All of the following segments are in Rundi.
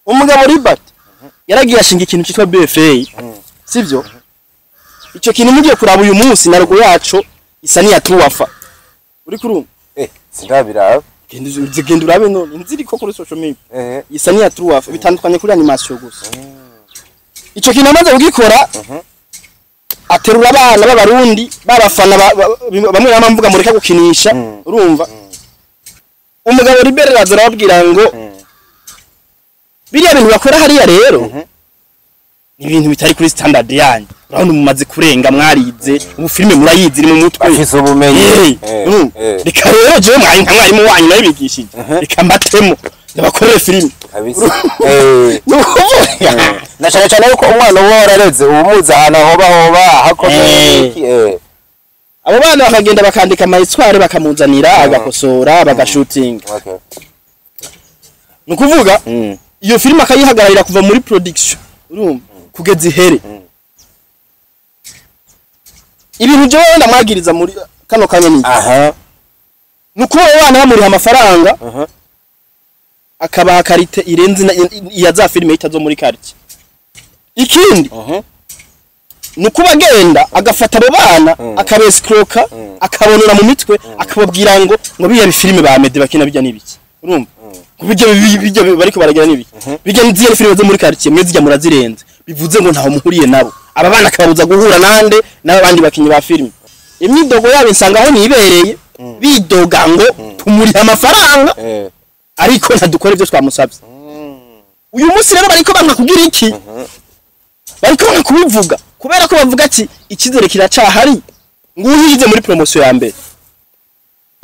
Umugabo Libert yaragiye ashinga ikintu cyitwa BFA, sivyo? Icyo kintu mugiye kuraba uyu munsi na logo yaco isa n'iya Truwafa. Uri kurumva? Sindabiraba. Genda urabe none nziriko kuri social media. Isa n'iya Truwafa, bitandukanye kuri animation gusa. Ico kintu amaze kugikora, aterura abana b'abarundi babafana bamwe bamvuga mureka gukinisha, urumva? Umugabo Libert araza arababwira ngo biriya bintu bakora hariya rero ni ibintu bitari kuri standard yanyu. Urabona mumaze kurenga, mwarize, ubu filime murayizi, iri mu mutwe. Afise ubumenyi. Reka rero jewe mwari nka mwarimu wanyu nabibigishije, reka mbatemo ndabakorere filime. Kabisa. Ni ukuvuga Na cyane cyane yuko umwana uba warareze ubumuza ahantu hoba hakomeye iki. Abo bana bakagenda bakandika ama histoire, bakamuzanira agakosora, bagashutinga. Ni ukuvuga iyo filime akayihagararira kuva muri production, urumva, kugeza ihere. Ibintu jewe ndamwagiriza muri kano kanya ni ni ukuba abo bana bamuriha amafaranga, akabaha qualité irenze iya za filime itazo muri quartier. Ikindi ni ukuba agenda agafata abo bana, akabesikroka, akabonera mu mitwe, akababwira ngo biya bifilime ba Mede bakina bijya n'ibiki, urumva, ngo bijya bariko baragira n'ibiki, bijya n'iziya filime zo muri quartier, mwe zijya murazirenze, bivuze ngo ntaho muhuriye nabo. Aba bana akababuza guhura nande n'abandi bakinyi ba filime. Imyidogo yabo insanga aho nibereye, bidoga ngo tumuriha amafaranga ariko ntadukora ibyo twamusabye. Uyu munsi rero bariko banka kugira iki, bariko banka kubivuga kubera ko bavuga ati icyizere kiracahari, nguyu yize muri promotion ya mbere.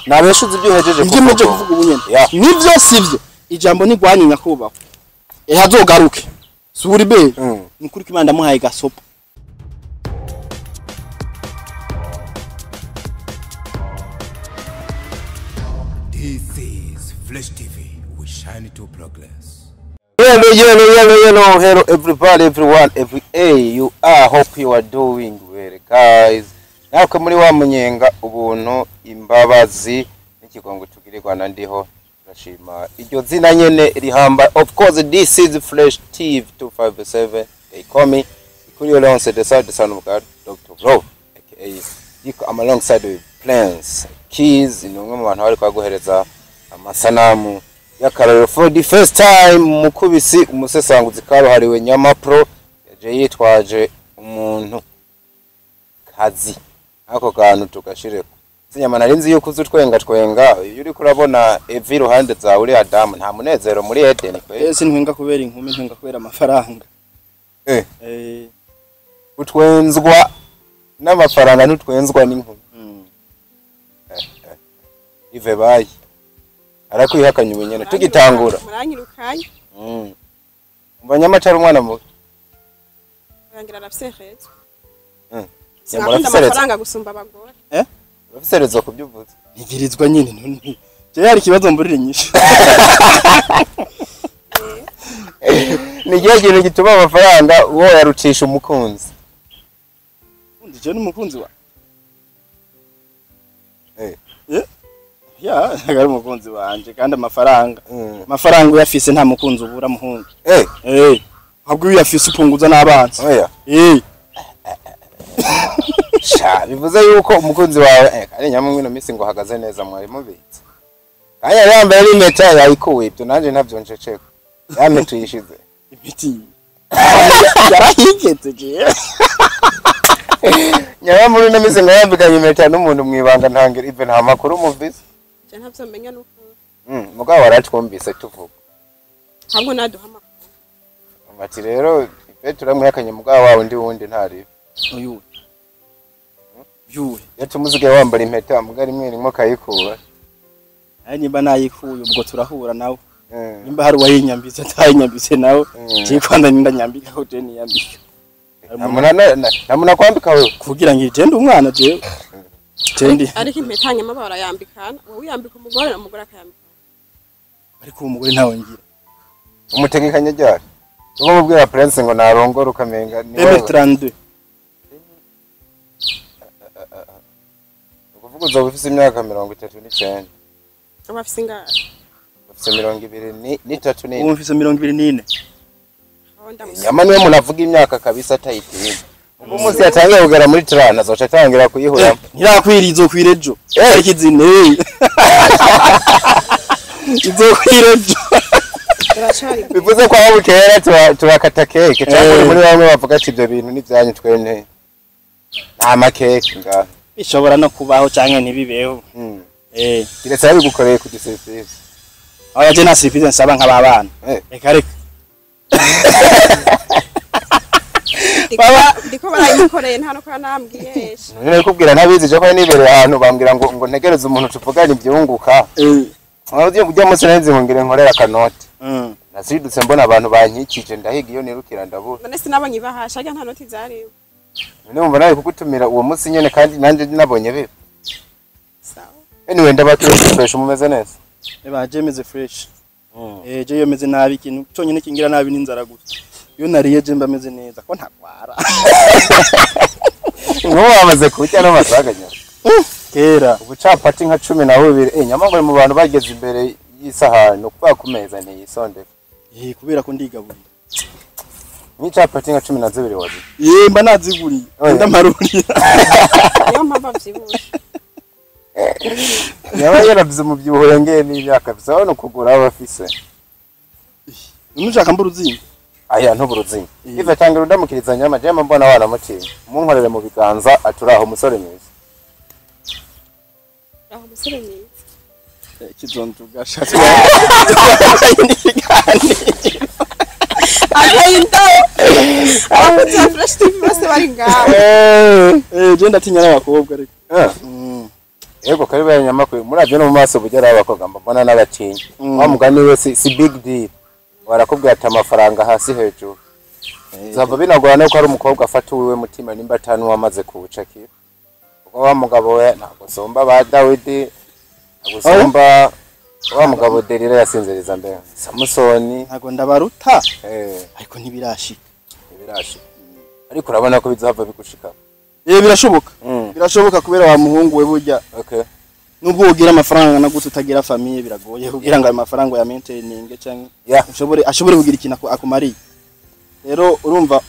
Nabeshuze ibyo uhejeje. Ibyo mpejeje kuvuga ubu nyene nivyo sivyo? Ijambo ni rwanyu nyakubahwa, azogaruke suri be. Ni ukuri ko Imana ndamuhaye gasopo. This is Flash TV. We shine to progress. Hello, hello, hello, hello, hello, everybody, everyone, every A you are. Hope you are doing well, guys. Natwe muri wa munyenga ubuntu, imbabazi n'ikigongo tugirirwa na ndiho, turashima iryo zina nyene rihamba. Of course, this is Flash TV 257. They call me Ikurio Leonce, the side, the son of God, Dr. Bro, aka Yiko. I'm alongside with Plans Keys, ni umwe mu bantu bari kwaguhereza amasanamu y'akarorero for the first time. Mukubisi umusesanguzi karuhariwe Nyama Pro yaje yitwaje umuntu kazi, ako kantu tugashireko sinyama. Nari nzi yuko uzi utwenga twenga iyo uriko urabona Eva iruhande zawe uri Adamu, nta munezero muri Eden kweli. Ese ntwenga kubera inkumi, ntwenga kubera amafaranga. Utwenzwa n'amafaranga, ntutwenzwa n'inkumi. Ive bayi arakwihakanye ubu nyene tugitangura. Muranyirukanye. Umva nyamatara umwana mubi. Urangira arafise. Nyamara Sinakunda afise rezo. amafaranga gusumba abagore. Urafise rezo kubyo uvuze. Ntigirizwa nyine none jewe hari ikibazo mburira inyishu. Ni ikihe kintu gituma amafaranga uwo yarucisha umukunzi? Undi jewe n'umukunzi wa ya ntabwo ari umukunzi wanje, kandi amafaranga, amafaranga uyafise nta mukunzi ubura, muhungu. Ahubwo iyo uyafise upunguza n'abanzi. Oya. Sha bivuze yuko umukunzi wawe ari nyamwe ino minsi ngo ahagaze neza, mwari mubitse kandi yari yambaye n'impeta yayikuwe. Ibyo nanjye ntabyo nceceka, ya mpeta uyishize. Imiti yarahigeze jewe. Nyamara muri ino minsi ngo yambikanye impeta n'umuntu mwibanga ntangira ive, nta makuru muvise. Je ntavyo menya nuko. Mugabo waratwumvise tuvuga. Ahubwo naduha amakuru. Ati rero ive turamwihakanye, mugabo wawe undi wundi ntaribe. Uyuhe yuhe? Yatuma usigaye wambara impeta muga rimwe rimwe ukayikura. Naye nimba nayikuye ubwo turahura nawe. Nimba hari uwayinyambitse atayinyambitse nawe, jewe kwanza ninda nyambika ko je niyambika. Nta muntu akwambika wewe? Kugira ngo igende umwana jewe je ndi. Ariko impeta nyama barayambikana, wowe uyambika umugore na umugore akayambika. Ariko uwo mugore ntawe ngira. Umutegekanya ryari ubwo mubwira Prince ngo narongora ukamenga ni wowe? M32. Ukuvuga uzoba ufise imyaka 39. Aba afise ingahe? Ufise 23 Ubu mfise 24. Aho ndamusoma. Nyama niwe muntu avuga imyaka kabisa atayitinya. Ubwo umunsi yatangiye kugera muri trana azoca atangira kuyihuramo. Ntirakwira, izokwira ejo. Ariko izine izokwira ejo. Turacari. Bivuze ko aho bukera turakata keke cyangwa uri muri bamwe bavuga ati ibyo bintu ni ibyanyu, twene nta makeke ngaha. Bishobora no kubaho canke ntibibeho. Kiretse babigukoreye ku giserivisi. Aho yaje nta surprise nsaba nk'ababana. Reka reka. Ndiko barayimukoreye, nta no kuba nambwiye. None kubwira ntabizi, je ko nibereye ahantu bambwira ngo ntegereze umuntu tuvugane ibyunguka. Ujya ujya munsi nari ngo ngire nkorera akanoti. Nazidutse mbona abantu bankikije, ndahiga iyo nirukira ndabura. None sinabonye ibahasha arya, nta noti zariwe. None wumva nawe kugutumira uwo munsi nyene kandi nanje nabonye biba. Sawa. Anyway, ndabakiriye fresh, mumeze neza. Eba, je meze fresh. Je iyo meze nabi, ikintu cyonyine kingira nabi n'inzara gusa. Iyo nariye je mba meze neza ko ntagwara. Nk'ubu bamaze kurya n'amasaga nyuma. Kera. Ubucapati nka 12, nyama ngo mu bantu bageze imbere y'isahani no kuba ku meza ntiyisondeka. Kubera ko ndigaburira. Nk'icapati nka 12 wazi. Mba naziguriye. Oya. Ndamarurira. Niyo mpamvu avyibushe. Nyama yaravye umubyibuho yongeye n'imyaka bisaba no kugura aba afise. Nushaka mbura uzinga. Aya ntuburuzinga. Iva tangira udamukiriza nyama, je mbona waramutinya. Munkorere mu biganza aturaho umusore mwiza. Aho umusore mwiza. Kizontuga. Agahinda. Abakunzi ba Fresh TV bose bari ngaho. Je ndatinya n'abakobwa ariko. Yego, karibu ya nyama kwe. Muravye no mu maso bugera abakobwa mbona n'abatinya. Wa mugani we si big deal. Barakubwira ati amafaranga hasi hejuru. Zava binagorana ko ari umukobwa afata uwiwe mutima nimba atanu wamaze kuwucakira. Kuko wa mugabo we ntabwo usumba ba Dawidi, ntabwo usumba wa mugabo Delila yasinziriza mbere. Samusoni, Ntago ndabaruta ariko ntibirashika. Ntibirashika. Ariko urabona ko bizava bigushika. Birashoboka. Birashoboka kubera wa muhungu we burya. Okay. Nubwo ugira amafaranga na gute utagira famille biragoye kugira ngo ayo mafaranga ya maintaining canke ashobore kugira ikintu akumariye. Rero urumva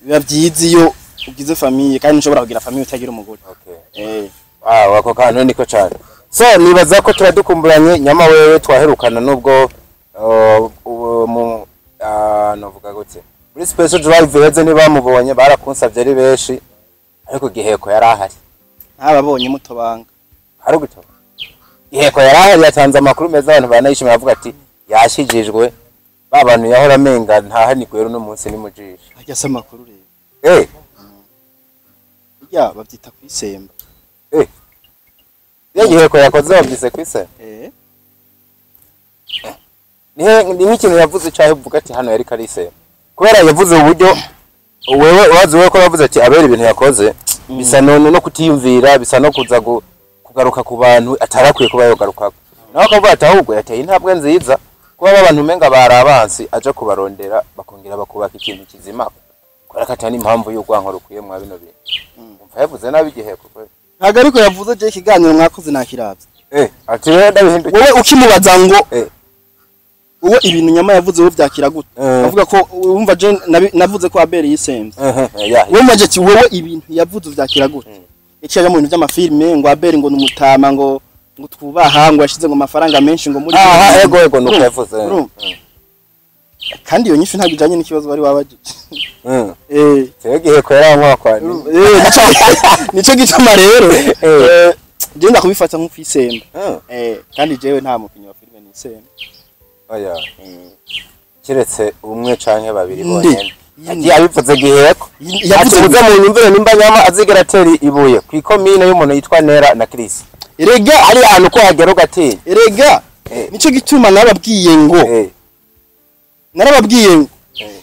biba byiza iyo ugize famille, kandi ntushobora kugira famille utagira umugore. Okay. Wow, ako kantu niko cyane. So nibaza ko turadukumburanye nyama wewe twaherukana nubwo mu novuga gute. Muri special drive heze ntibamubonye, barakunsavye ari benshi ariko Giheko yari ahari. Ntababonye mutobanga. Hari gutoba. Giheko yari ahari, yatanze amakuru meza, abantu banayishimira bavuga ati yashijijwe ba bantu yahora amenga ntahanigwe rero no munsi ni mujisho. Harya se amakuru rero. Burya bavyita kwisemba. Ya Giheko yakoze bavyise kwisemba. Ni nk'ikintu yavuze cyahe uvuga ati hano yari karisemba. Kubera yavuze uburyo wewe wazi wewe ko yavuze ati abera ibintu yakoze bisa none no kutiyumvira, bisa no kuza kugaruka ku bantu atarakwiye kuba yogaruka. Nawe akavuga ati ahubwo yateye intambwe nziza kuba abantu umenga barabansi aje kubarondera bakongera bakubaka ikintu kizima. Kubera ko atari impamvu y'urwanko rukwiye mwa bino bintu. Umva yavuze nabi Giheko kwe. Ntago ariko yavuze je ikiganiro mwakoze nakiravye. Ati rero ndabihindukiye. Wowe ukimubaza ngo wowe ibintu nyama yavuze wowe vyakira gute? Avuga ko wumva je navuze ko Abel yisemvye. Wowe maje ati wowe ibintu yavuze vyakira gute? Yaciye mu bintu by'amafilme ngo Abel ngo numutama ngo twubaha ngo yashize ngo amafaranga menshi ngo muri ego nuko yavuze. Kandi iyo nyishu ntabwo ijanye n'ikibazo bari babajije. Cyo Giheko yaramwa kwa ni. Nico gituma rero je ndakubifata nko kwisemba. Kandi jewe nta mukinyi wa filme nisemba. Oya. Kiretse umwe canke babiri bonyene. Yagiye abivuze Giheko. Yavuze mu nyumvire nimba nyama azigera atera ibuye ku ikomine y'umuntu yitwa Nera na Chris. Erega ari ahantu ko hagera ugatera. Erega nico gituma nababwiye ngo narababwiye ngo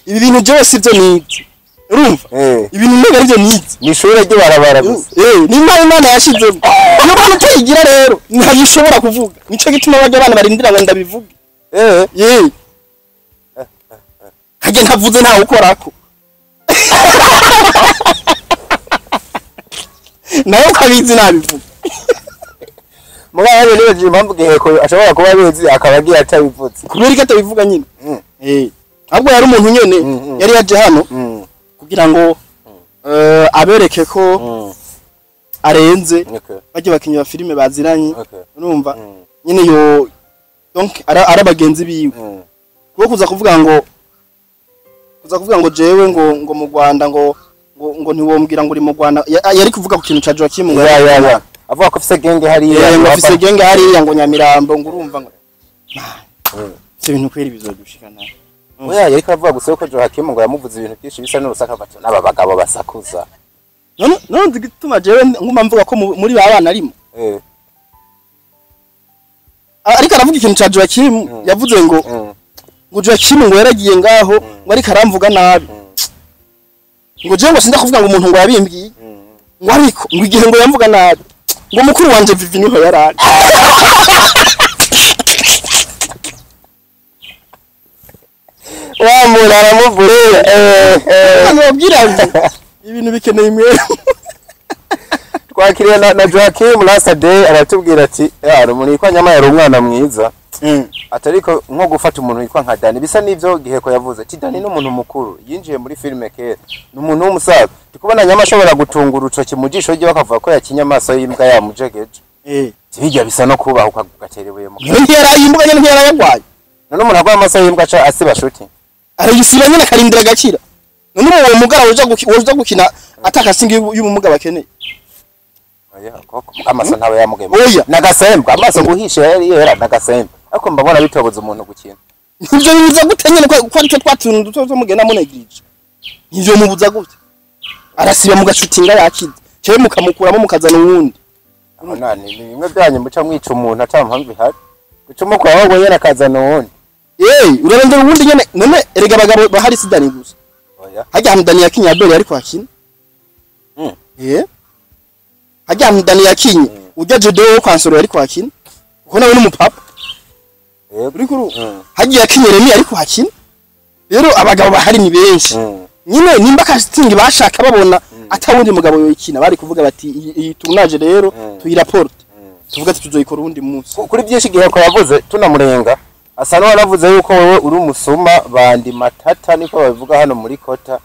ibi bintu jewe sivyo nize. Urumva? Ibintu mbega arivyo nize. Ni ishure ry'ibarabara gusa. Ni Imana yashizemo. Iyo bantu utayigira rero ntayishobora kuvuga. Nico gituma barya abana barindira ngo ndabivuge. Hajye ntavuze ntawe ukorako. Nawe ukabizi nabivuga. Mugabo rero nibaje impamvu Giheko ashobora kuba abizi akaba agiye atabivuze. Kubera ko atabivuga nyine. Ahubwo yari umuntu nyene yari yaje hano kugira ngo abereke ko arenze bajye bakinyi ba filime baziranye. Urumva nyine yo donc ara bagenzi biwe. Kuko kuza kuvuga ngo jewe ngo mu Rwanda ngo ntiwombwira ngo uri mu Rwanda, yari kuvuga ku kintu ca Joachim ngo ya avuga ko afise genge hariya, ngo afise genge hariya ngo Nyamirambo, ngo urumva ngo se ibintu kweri bizodushikana. Oya, yari kavuga gusa ko Joachim ngo yamuvuze ibintu byinshi bisa n'urusaka bato n'aba bagabo basakuza. None ndigituma jewe nguma mvuga ko muri ba bana arimo. Ariko aravuga ikintu ca Joachim, yavuze ngo Joachim ngo yaragiye ngaho ngo ariko aramvuga nabi. Ngo jewe ngo sinda kuvuga ngo umuntu ngo yabimbwiye. Ngo ariko ngo igihe ngo yamvuga nabi ngo mukuru wanje Vivi niho yarari. Wa muntu aramuvure. Nabwira ngo ibintu bikeneye imwe. Twakiriye na Joachim last day aratubwira ati ya umuntu yitwa Nyama yari umwana mwiza. Atariko nko gufata umuntu yitwa nka Dani bisa n'ivyo Giheko yavuze ati Dani n'umuntu mukuru yinjiye muri filime kera, n'umuntu w'umusaza. Tukubona Nyama ashobora gutunga urutoki mu jisho rye bakavuga ko yakinye amaso y'imbwa yamujegeje. Bijya bisa no kubaha ukagatera ibuye mu kanwa. Ntiyarayimbwa nyene, ntiyarayagwaye. None umuntu agwaye amaso y'imbwa aca asiba shuti. Arayisiba nyene akarindira agakira. None uwo mugara woja gukina atakasinga y'ubumuga bakeneye. Oya, koko amaso ntaba yamugaye. Oya, nagasembwa amaso guhisha yari yera nagasembwa. Ariko mbabona bitoboza umuntu gukina. Nivyo bibuza gute nyene ko aricyo twatuntu duto to mugenda munegirije. Nivyo mubuza gute? Arasiba mugashutinga yakize. Cyo mukamukuramo mukazana uwundi. Nani ni bimwe byanyu muca mwica umuntu ata mpamvu ihari. Guca umukura wowe nyene akazana uwundi. Urarondera uwundi nyene. None erega abagabo bahari sidani gusa. Oya. Hajya Hamdani yakinye Abel ariko akina. Hajya Hamdani yakinye. Ujya Judo wo kwansoro ariko akina. Kuko nawe n'umupapa. Uri kuru. Hajya yakinye Remi ariko akina. Rero abagabo bahari ni benshi. Nyine nimba casting bashaka babona atawundi mugabo yoyikina bari kuvuga bati iyi tournage rero tuyiraporte. Tuvuga ati tuzoyikora undi munsi. Kuri byinshi Giheko yavuze tunamurenga asa n'uwaravuze yuko wewe uri umusuma bandi matata niko babivuga hano muri kota.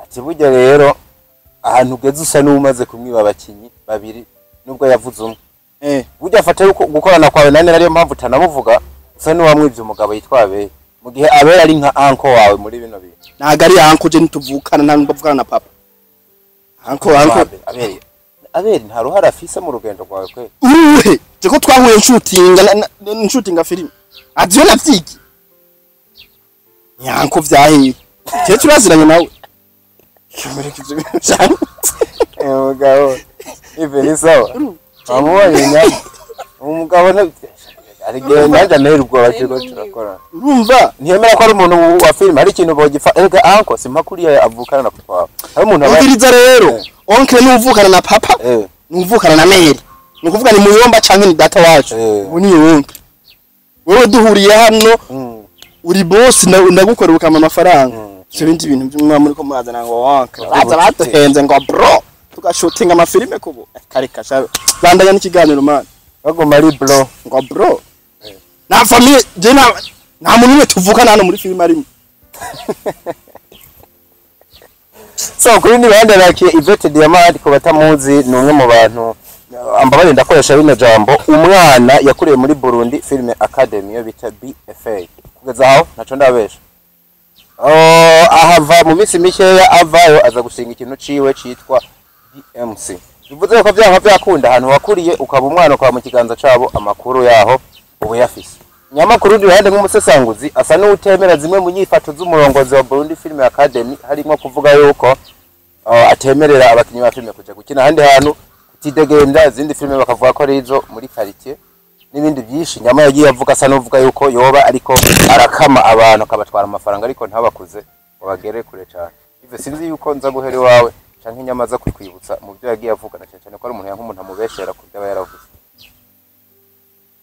Ati burya rero ahantu ugeze usa n'umaze kumwiba abakinyi babiri nubwo yavuze umwe. Burya afata yuko gukorana kwawe nane ariyo mpamvu utanamuvuga usa n'uwamwivye umugabo yitwa Abeli. Mu gihe Abeli ari nka uncle wawe muri bino bintu. Ntago ari uncle je ntituvukana nta nubwo avukana na papa. Uncle Abeli. Abeli nta ruhara afise mu rugendo rwawe kwe. Uruhe? Je ko twahuye nshutinga filime. Aziyo navyigi. Nyanko vyahiye. Je turaziranye nawe. Kimureka ivyo bintu cyane. Mugabo ive ni sawa. Amubonye nyama. Umugabo arigenda ndaje nera ubwoba turiko turakora. Urumva ntiyemera ko ari umuntu wa filime hari ikintu bogifa. Erega uncle simpakuriye avukana na papa. Hari umuntu aba umviriza rero. Oncle n'uvukana na papa. N'uvukana na mère. Ni kuvuga ni muyomba canke ni data wacu. Ubu ni oncle. Wewe duhuriye hano uri boss ndagukora ukama amafaranga. Ivyo bindi bintu by'umwa muri ko murazana ngo oncle. Baza batuhenze ngo bro. Tugashutinga amafilime kubo. Kare kasha. Bandanya n'ikiganiro man. Bagoma ari bro. Ngo bro. Na famille je na muntu umwe tuvukana hano muri filime arimo. So kuri ni bande bakiye Yvette Diamant ko batamuzi ni umwe mu bantu ambabare ndakoresha bino jambo umwana yakuriye muri Burundi Film Academy yo bita BFA. Kugeza aho ntaco ndabesha. Ahava mu minsi mikeya avayo aza gushinga ikintu ciwe citwa DMC. Bivuze ko byanka byakunda ahantu wakuriye ukaba umwana kwa mu kiganza cabo amakuru yaho ubu yafise. Nyamakuru ndi ruhande nk'umusesanguzi asa n'utemera zimwe mu nyifato z'umurongozi wa Burundi Film Academy harimo kuvuga yuko atemerera abakinyi ba filime kuja gukina ahandi hantu kutidegenda izindi filime bakavuga ko ari izo muri quartier n'ibindi byinshi. Nyama yagiye avuga asa n'uvuga yuko yoba ariko arakama abantu akabatwara amafaranga ariko ntabakuze ngo bagere kure cyane. Ive sinzi yuko nza guhera iwawe canke inyama za kwikwibutsa mu byo yagiye avuga na cyane ko ari umuntu yanka umuntu amubeshera ku byo aba yaravuze.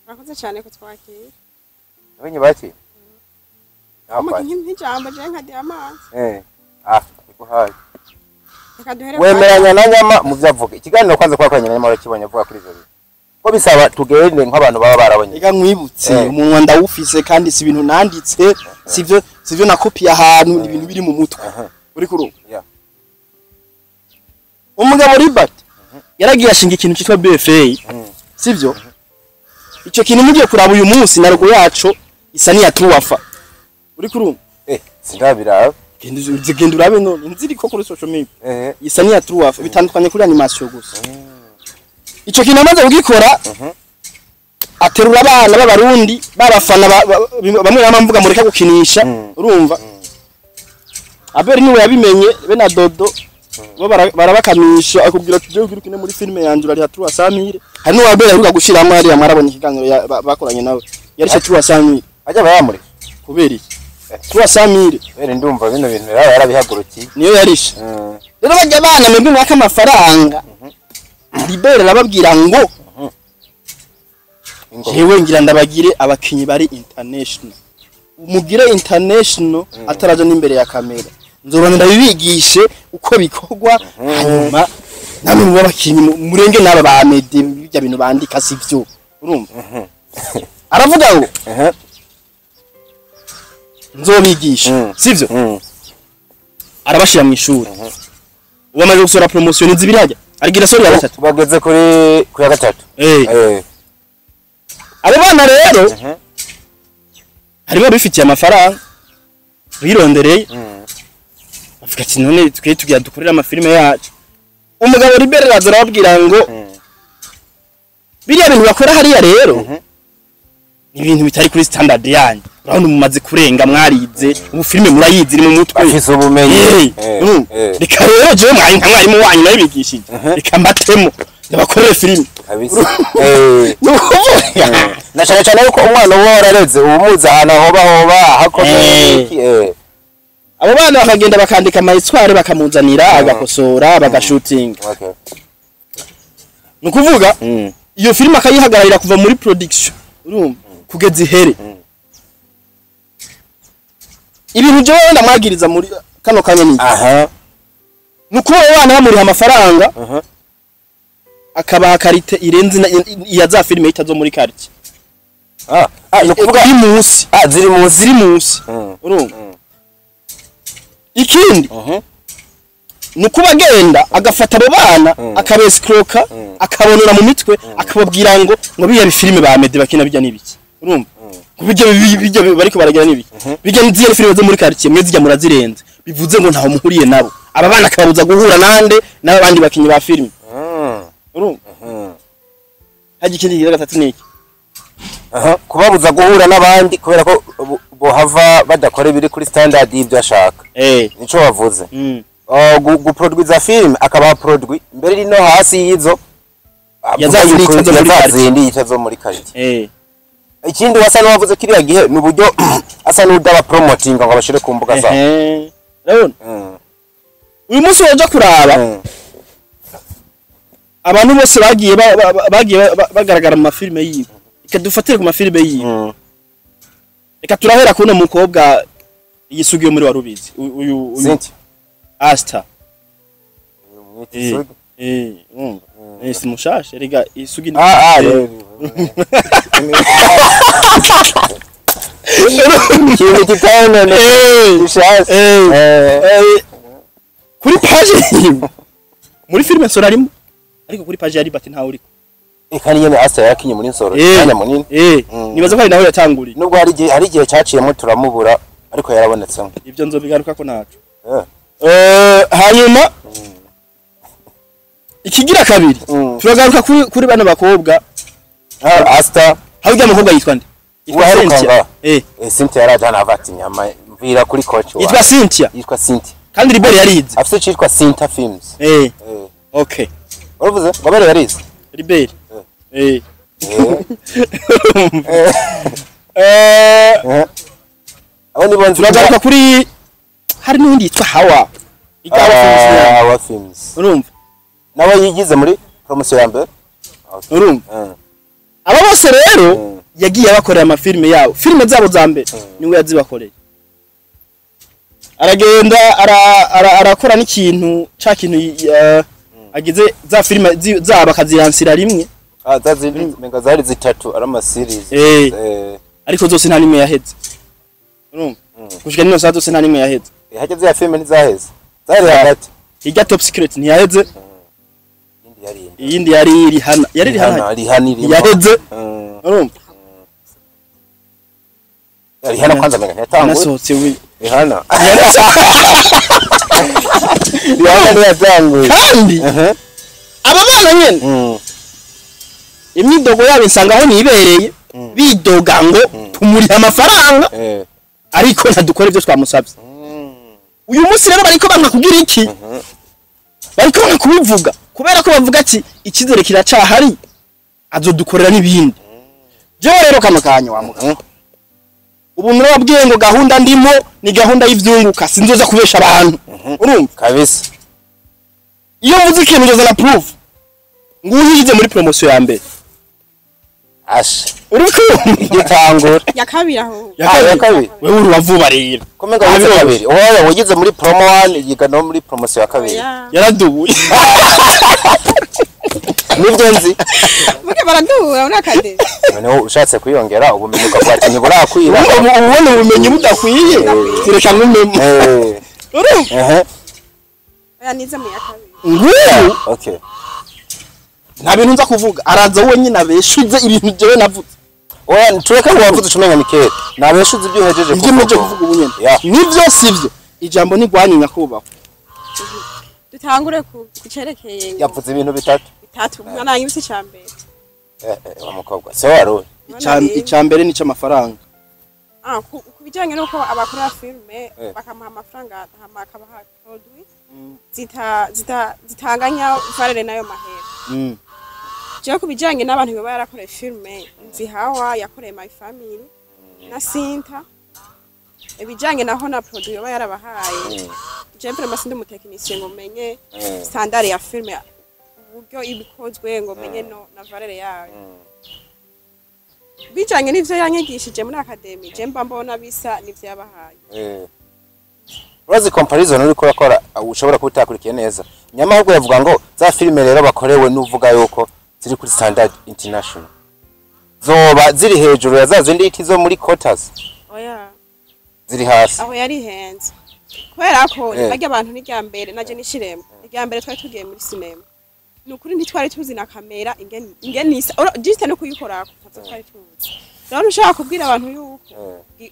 Murakoze cyane kutwakira. Nabonye baki? Nk'ijambo je nka Diamant. Iguhaye. Wemeranya na Nyama mu byo avuga. Ikiganiro kwanza kwakoranye na Nyama urakibonye avuga kuri ivyo bintu. Ko bisaba tugende nk'abantu baba barabonye. Reka nkwibutse, umunwa ndawufise, kandi si ibintu nanditse, sivyo nakopiye ahantu, ni ibintu biri mu mutwe. Uri kurumva? Yeah. Umugabo Libert yaragiye ashinga ikintu cyitwa BFA, sivyo? Ico kintu mugiye kuraba uyu munsi, na logo yaco isa n'iya Truwafa. Uri kurumva? Sindabiraba. Genda urabe none nziriko kuri social media. Isa n'iya Truwafa, bitandukanye kuri animation gusa. Ico kintu amaze kugikora, aterura abana b'Abarundi b'abafana bamwe bamwe mvuga mureka gukinisha. Urumva, Abel niwe yabimenye be na Dodo, bo barabakamisha, akubwira ati: "Jewe ukine muri filime yanje urariha 300 000." Hari n'uwa Abel aheruka gushiramwo hariya, mwarabonye ikiganiro bakoranye nawe, yarishe 300 000. Ajya bayamuri. Kubera iki 300 000? Bere ndumva bino bintu yaba yarabihagurukiye. Niyo yarishe. Rero bajya abana mwebwe mwaka amafaranga, Libere arababwira ngo: Ingo. "Jewe ngira ndabagire abakinyi bari international, umugire international ataraja n'imbere ya kamera, nzoba ndabibigishe uko bikorwa, hanyuma namwe muba abakinyi murenge n'aba ba Mede, bijya bintu bandika sivyo." Urumva, aravuga ngo: "Nzobigisha." Sivyo? Arabashira mu ishuri. Ubu amaze gusohora promotion ni zibiri, hajya arigira sori ya gatatu. Bageze kuri ku ya gatatu. Abo bana rero harimo abifitiye amafaranga birondereye, bavuga ati: "None twe tugira dukorere amafilime yacu." Umugabo Libere araza arababwira ngo biriya bintu bakora hariya rero ni ibintu bitari kuri standard yanyu, urabona mumaze kurenga, mwarize, ubu filime murayizi, iri mu mutwe. Bafise ubumenyi. Reka rero jewe mwari nka mwarimu wanyu nabibigishije, reka mbatemo ndabakorere filime. Kabisa. Ni ukuvuga Na cyane cyane yuko umwana uba warareze ubumuza ahantu hoba hakomeye iki. Abo bana bakagenda bakandika ama histoire, bakamuzanira, agakosora, bagashutinga. Ni ukuvuga iyo filime akayihagararira kuva muri production, urumva, kugeza ihere. Ibintu jewe ndamwagiriza muri kano kanya ni ni ukuba abo bana bamuriha amafaranga, akabaha qualité irenze iya za filime yita zo muri quartier. Ah, ni ukuvuga Iri munsi. Ah, ziri munsi. Ziri munsi. Urumva, ikindi ni ukuba agenda agafata abo bana, akabesikroka, akabonora mu mitwe, akababwira ngo biriya bifilime ba Mede bakina bijya n'ibiki, urumva, ngo bijya bariko baragira n'ibiki, bijya n'iziya filime zo muri quartier, mwe zijya murazirenze, bivuze ngo ntaho muhuriye nabo. Aba bana akababuza guhura nande? N'abandi bakinyi ba filime. Urumva, hajya ikindi kigira gatatu niki? Kubabuza guhura n'abandi kubera ko bohava badakora ibiri kuri standard y'ibyo ashaka. Nico wavuze. Guproduiza film, akabaha produit mbere iri no hasi y'izo Ya za zindi yita zo muri ya za quartier. zindi yita zo muri quartier. Ikindi wasa n'uwavuze kiriya gihe ni uburyo asa n'udaba promoting ngo abashire ku mbuga zabo. Urabona, uyu munsi waja kuraba abantu bose bagiye bagiye bagaragara mu mafilime yiwe. Reka dufatire ku mafilime yiwe. Reka turahera kuno mukobwa yisugiye muri warubizi, uyu Cynthia. Asta. Mwita isugi. Urumva, si mushasha rega isugi ni Ah ah. Ikintu kitabonana gishasha. Kuri page yiwe muri filime Nsoro arimo, ariko kuri page ya Liberty ntawe uriko. Kandi nyene Asta yakinye muri Nsoro umwanya munini. Nibaza ko ari nawe yatanguriye. Nubwo hari igihe caciyemo turamubura, ariko yarabonetsemo. Ibyo nzobigaruka ko naco. Hanyuma ikigira kabiri, turagaruka kuri bano bakobwa. Ah, Asta. Aho ujya mukobwa yitwa nde? Yitwa Uwaheruka Cynthia. ngaha. Eh. Cynthia yaraje hano avata inyama mvira kuri coach wa. Yitwa Cynthia. Yitwa Cynthia. Kandi Libere yarize. Afise icitwa Cynthia Films. Okay. Uravuze ngo bere yarize. Libere. Abo ni bonzi. Turagaruka kuri hari n'undi yitwa Hawa. Igawa Films. Hawa Films. Urumva? Nawe yigize muri promotion ya mbere. Urumva? Aba bose rero yagiye abakorera amafilime yabo. Filime zabo za mbere niwe yazibakoreye. Aragenda arakora n'ikintu ca kintu agize za filime zabo akaziransira rimwe. Ah, za zindi menga zari zitatu ari ama series. Ariko zose nta nimwe yaheze, urumva? Gushika nino saa zose nta nimwe yaheze. Hajya zya filime ntizaheze, zari hagati. Irya Top Secret ntiyaheze. Iyindi yari indi? Iyindi yari Rihana, yari Rihana. Rihana irimo. Yaheze, urumva? Rihana kwanza menga ntiyatanguye. Nasohotse we. Rihana, Rihana ntiyatanguye. Kandi aba bana nyene, imyidogo yabo insanga aho nibereye, bidoga ngo tumuriha amafaranga ariko ntadukora ibyo twamusabye. Uyu munsi rero bariko banka kugira iki? Bariko banka kubivuga kubera ko bavuga ati icyizere kiracahari, azodukorera n'ibindi. Jewe rero kano kanya wa mugabo, ubu narababwiye ngo gahunda ndimo ni gahunda y'ivyunguka, sinzoza kubesha abantu, urumva? Kabisa. Iyo mvuze ikintu nzoza na proof. Nguyu yize muri promotion ya mbere. Asha. Uri kumva? Igitangura. Ya kabiri aho. Ya. Ah, ya kabiri. Wewe uri wavuba rero. Kumenga wize kabiri, oya, wigize muri promo 1, yiga no muri promotion ya kabiri. Oya. Yaradubuye. Nibyo nzi. Muke baraduhura muri académie. Noneho ushatse kwiyongera ubumenyi ukavuga ati ntiburakwira. Ubu ubona ubumenyi budakwiye, tireka nk'umemo. Urumva? Ehe. Oya, nize mu ya kabiri. Nguyu nta bintu nza kuvuga, araza wenyine abeshuze ibintu jewe navuze. Oya, tureka ngo wavuze ucumenga ni kera, nabeshuze ibyo uhejeje. Ibyo mpejeje kuvuga ubu nyene. Nivyo sivyo? Ijambo ni rwanyu, nyakubahwa. Dutangure ku cerekeye ngo Yavuze ibintu bitatu. Bitatu mwana yibise cya mbere. Wa mukobwa se wari Ica mbere ni c'amafaranga. Ah, ku bijyanye n'uko abakora filime bakamuha amafaranga hama akabaha produit zita zita zitanganya valeur nayo mahera. Jewe ku bijyanye n'abantu baba yarakoreye filime, nzi Hawa yakoreye My Family na Sinta. Ibijyanye naho na produit yoba yarabahaye, jewe vraiment sindi umutekinisiye ngo menye standard ya filime uburyo ibikozwe, ngo menye no na valeur yayo. Bijanye n'ivyo yanyigishije muri académie, je mba mbona bisa n'ivyo yabahaye. Urazi comparison uriko urakora, ushobora kuba utakurikiye neza. Nyamahubwo yavuga ngo za filime rero bakorewe n'uvuga yuko ziri kuri standard international, zoba ziri hejuru ya za zindi hiti zo muri quotas? Oya. Ziri hasi? Aho yarihenze kubera ko barya abantu n'irya mbere naje nishiremo, irya mbere twari tugiye muri sinema, ni ukuri ntitwari tuzi na kamera ingene isa, juste no kuyikorako ntavyo twari tuzi. Rero ntushobora kubwira abantu yuko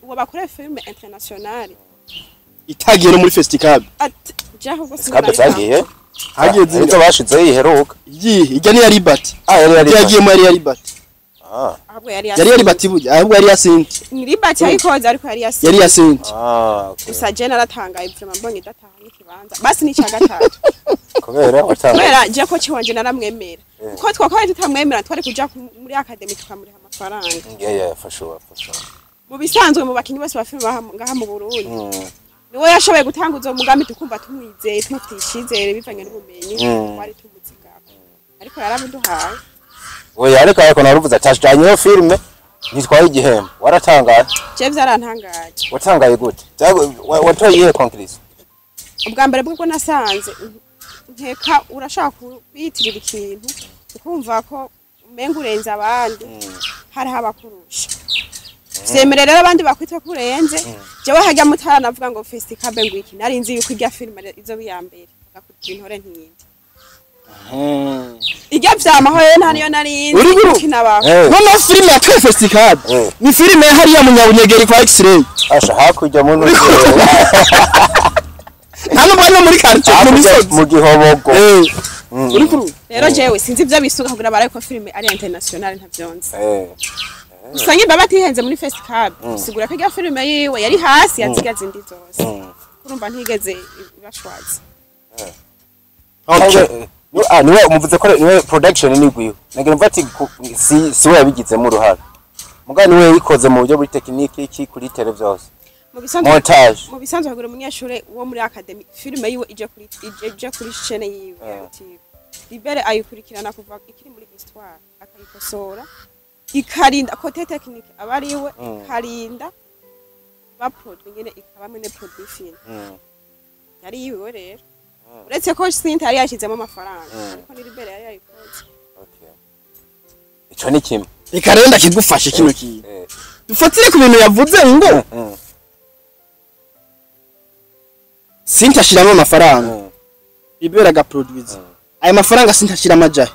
uwo bakoreye filime international Itagiye no muri festival. Ati je ahubwo Kabe zagiye. Hagiye. Izo bashizeho iheruka. Iyihe? Ijya ni ya Liberty. Ah, yari Ijya yagiyemo yari ya Liberty. Ah. Ahubwo yari Yari ya Liberty burya, ahubwo yari ya Sinti. Ni Liberty yayikoze, ariko yari ya Yari ya Sinti. Ah, okay. Gusa je naratangaye vraiment mbonye idatahanye ikibanza, basi ni icya gatatu. Kubera watanga? Kubera je ko ciwanje naramwemera, kuko twakabaye tutamwemera twari kuja muri académie tukamuriha amafaranga. Yeah, for sure, for sure. Mu bisanzwe mu bakinyi bose ba filime ngaha mu Burundi, niwe yashoboye gutanguza uwo mugambi, tukumva tumwizeye, tumufitiye icizere bivanye n'ubumenyi twari tumuzigako, ariko yarabuduhaye. Oya, ariko naruvuze ati ashanye filime ntitwaye igihembo, waratangaye? Je vyarantangaje. Watangaye gute? Watoye iyihe conclusion? Ubwa mbere bwo nasanze nkeka urashaka kwiyitirira ikintu ukumva ko umenga urenze abandi, hariho abakurusha. Vyemere rero abandi bakwita ko urenze. Jewe harya mutaranavuga ngo festival ngo iki, nari nzi yuko irya filime izoba iya mbere, agakurikira Intore Ntindi. Irya vyamaho rero nta niyo nari nzi Uri guru? kinabaho. Noneho filime yatwaye festival ni filime ya hariya Munyabunyegeri kwa X-ray. Asha, hakurya mu Nta nubwo ari no muri quartier, mu hakurya misozi. Mu Gihobogo. Uri kuru? Rero jewe sinzi ivyo bisuka kugira baraye ko filime ari international, ntavyonzi. Gusa nyimba batihenze muri festival, sigura ko irya filime yiwe yari hasi yaziga zindi zose, urumva ntigeze ibashwaza. Okay. Ah, niwe umuvuze ko niwe production ni gwiwe. Nagira mva ati si we yabigizemo uruhara. Mugabo niwe yabikoze mu buryo buri technique iki kuri tele byose. Mu bisanzwe Montage. Mu bisanzwe kugira umunyeshure wo muri académie filime yiwe ije kuri chaîne yiwe ya YouTube, Libere ayikurikirana kuva ikiri muri histoire, akayikosora, ikarinda côté technique aba ariwe, ikarinda ba produit nyene, ikaba mwene produit fini. Yari yiwe rero, uretse ko Sinta yari yashyizemo amafaranga, ariko ni Libere yari yayikoze. Okay. Ico ni kimwe. Reka rero ndakigufashe kino kintu. Dufatire ku bintu yavuze ngo sintashiramo amafaranga, ibera agaproduce ayo mafaranga, sintashiramo ajahe?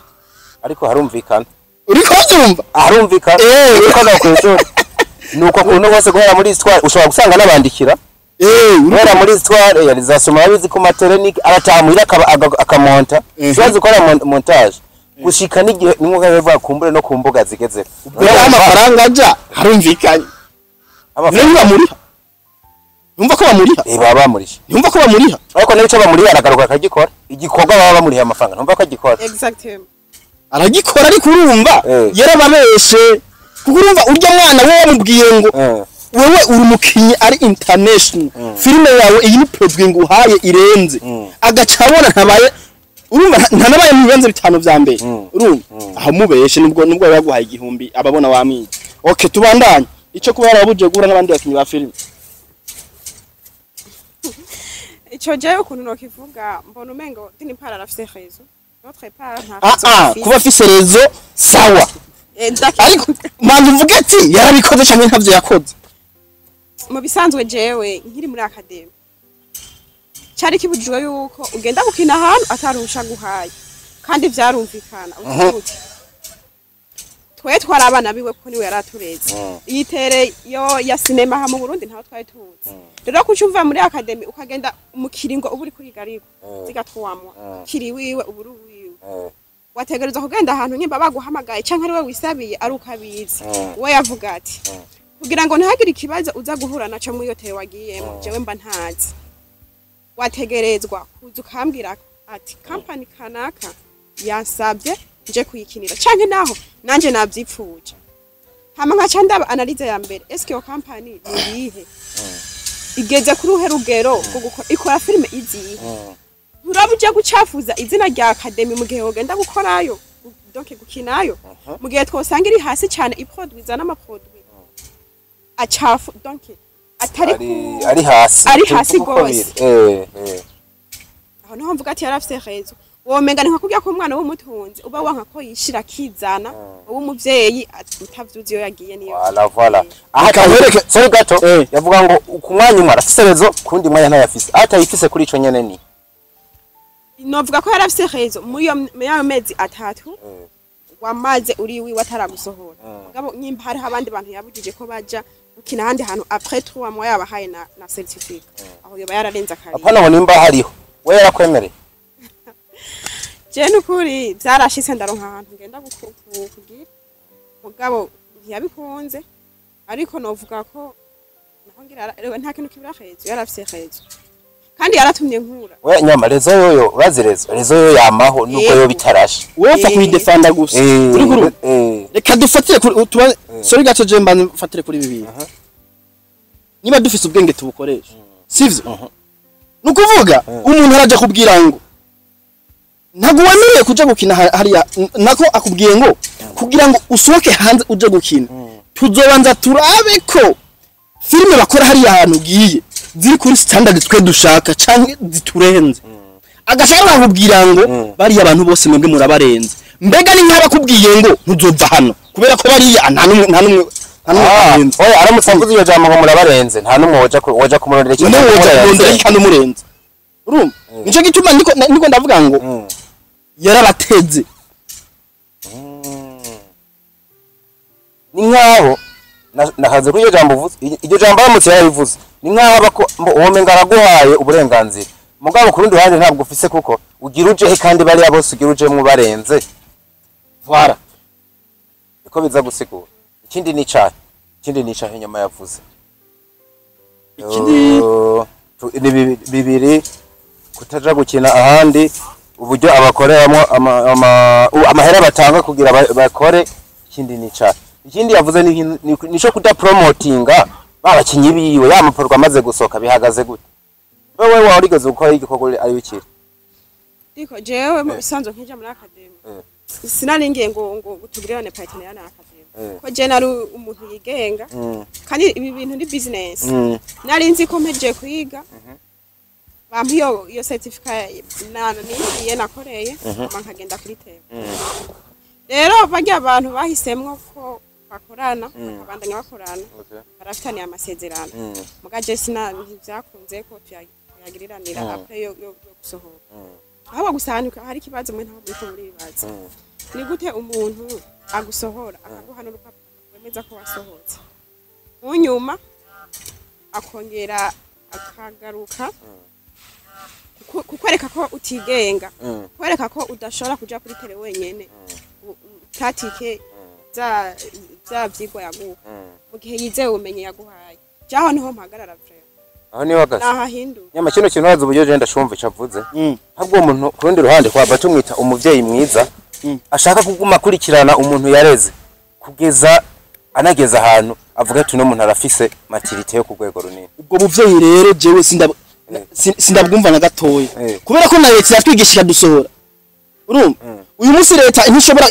Ariko harumvikana. Uriko ubyumva? Harumvikana. Uriko no kwishuri nuko kuntu hose guhera muri histoire ushobora gusanga n'abandikira guhera muri histoire réalisation, murabizi ku materenike arataha muhira akamonta, sibazi gukora montage gushika n'igihe nimwe bivuga kumbure no ku mbuga zigeze. Ubwo amafaranga aja harumvikanye. Amafaranga bamuriha, yumva ko bamuriha. Baba bamurishe. Yumva ko bamuriha. Ariko n'ico bamuriha aragaruka akagikora igikorwa baba bamuriha amafaranga, ntumva ko agikora. Exactement. Aragikora, ariko urumva yarababeshe, kuko urumva urya mwana we wamubwiye ngo wewe uri umukinyi ari international, filime yawe iyi ni produit nguhaye irenze, agaca abona ntabaye, urumva ntanabaye mu bibanza bitanu vya mbere. Urumva aho mubeshe, nubwo yaguhaye 1000 ababona wamwiye. Okay, tubandanye. Ico kuba yarabuje guhura n'abandi bakinyi ba filime. Ico jewe ukuntu nokivuga, mbona umengo d'une part arafise raison, d'autre part nta Ah. raison Ah. afise. Kuba afise raison, sawa. Ariko manzi mvuge ati yarabikoze canke ntavyo yakoze. Mu bisanzwe jewe nkiri muri academy cari kibujijwe yuko ugenda gukina ahantu atarusha guhaye, kandi vyarumvikana uti twe twari abana biwe kuko niwe yaratureze. Iyi tere yo ya sinema ha mu Burundi ntaho twari tuzi. Rero kuca uva muri academy ukagenda mu kiringo uba uri kuriga, ariko zigatwamwa kiri wiwe uburu wiwe, wategerezwa kugenda ahantu nyimba baguhamagaye canke ari we wisabiye, ari ukabizi. We yavuga ati kugira ngo ntihagire ikibazo uza guhura naco muri iyo tere wagiyemo, jewe mba ntazi, wategerezwa kuza ukambwira ati company kanaka yansabye nje kuyikinira, canke naho nanje navyipfuje. Hama nkaca ndaba analyse ya mbere: eske iyo company ni iyihe, igeze kuri uruhe rugero rwo gukora, ikora filime izihe? Uraba uje gucafuza izina rya academy mu gihe wogenda gukorayo, donc gukinayo, mu gihe twosanga iri hasi cyane, iproduiza n'amaproduit acafu, donc atari ari ari hasi. Ari hasi Tuvuge uko gose. biri. Aho niho mvuga ati yarafise raison. Womenga ni nka kurya ko umwana w'umutunzi uba wanka ko yishira akizana, uba umuvyeyi utavyuzi iyo yagiye niyo. Voilà, voilà. Aha Reka sorry gato. Yavuga ngo ku mwanya umwe arafise raison, kundi mwanya ntayafise. Atayifise kuri ico nyene ni Novuga ko yarafise raison muri iyo muri ayo mezi 3 wamaze uri wiwe ataragusohora. Mugabo nyimba hariho abandi bantu yabujije ko baja gukina ahandi hantu après 3 mois yabahaye na certificat, aho yoba yararenze akarere. Apana ngo nimba hariho we yarakwemereye. Je nukuri vyarashitse ndaronka ahantu ngenda kugira, mugabo ntiyabikunze. Ariko novuga ko naho ngira nta kintu kibura raison, yarafise raison kandi yaratumye nkura. We nyama raison yoyo, urazi raison yoyo yamaho nubwo yo bitarashe. Wowe upfa kuyidefanda gusa. Uri kuri reka dufatire kuri tuba, sorry gato, je mbanze mfatire kuri bibiri. Niba dufise ubwenge tubukoresha, sivyo? Ni ukuvuga umuntu araja kubwira ngo ntabwo wemerewe kuja gukina hariya, nako akubwiye ngo kugira ngo usohoke hanze uje gukina tuzobanza turabe ko filime bakora hariya hantu ugiye ziri kuri standard twe dushaka canke ziturenze. Agashaka bakubwira ngo bariya abantu bose mwebwe murabarenze. Mbega ni nk'abakubwiye ngo ntuzova hano kubera ko bariya nta n'umwe barenze. Oya, aramutse avuze iryo jambo ngo murabarenze, nta n'umwe woja kumurondera ikintu. None woja kumurenze. kurondera kandi umurenze? Urumva nico gituma niko ndavuga ngo yarabateze. Ni nkaho nakaze kuri iryo jambo uvuze, iryo jambo aramutse yarabivuze ni nkaho uwo menga araguhaye uburenganzira, mugabo ku rundi ruhande ntabwo ufise, kuko ugira uje he kandi bariya bose ugira ujemwo barenze? Voilà. Niko biza gusigura. Ikindi ni icahe inyuma yavuze? Ikindi Ni bibiri: kutaja gukina ahandi, uburyo abakoreramo amahera batanga kugira bakore. Ikindi ni icahe? Ikindi yavuze nico kudapromotinga babakinyi biwe ya maporwa amaze gusohoka. Bihagaze gute? Wewe warigeze gukora igikorwa ari bikiri? Ndiko jewe mu bisanzwe nkija muri academy sinaringiye ngo tugirirane partenariat na academy, ko je nari umuntu yigenga, kandi ibi bintu ni business. Nari nzi ko mpejeje kwiga bampa iyo certificat na nigiye nakoreye, hama nkagenda kuri tebe. Rero barya abantu bahisemwo ko bakorana, bakabandanya bakorana, barafitaniye amasezerano. Muga je sina, ntivyakunze ko tuyagiriranira après yo gusohoka. Ahubwo gusa ahantu hari ikibazo, mwe ntaho muriko muribaza, ni gute umuntu agusohora, akaguha n'urupapuro rwemeza ko wasohotse, mu nyuma akongera akagaruka kukwereka ko utigenga, kwereka ko udashobora kuja kuri terrain wenyene, utatike za vyigwa yaguha, mu gihe yizeye ubumenyi yaguhaye? Jaho niho mpagarara vraiment. Aho niho hagaze. Naho ahinduka. Nyama kino kintu wazi uburyo je ndashumva ico avuze. Ahubwo uwo muntu, ku rundi ruhande, twaba tumwita umuvyeyi mwiza ashaka kuguma akurikirana umuntu yareze kugeza anageze ahantu avuga ati uno muntu arafise maturité yo ku rwego runini. Ubwo buvyeyi rero jewe sindabwumva na gatoya, kubera ko na leta yatwigisha ikadusohora. Urumva, uyu munsi leta ntishobora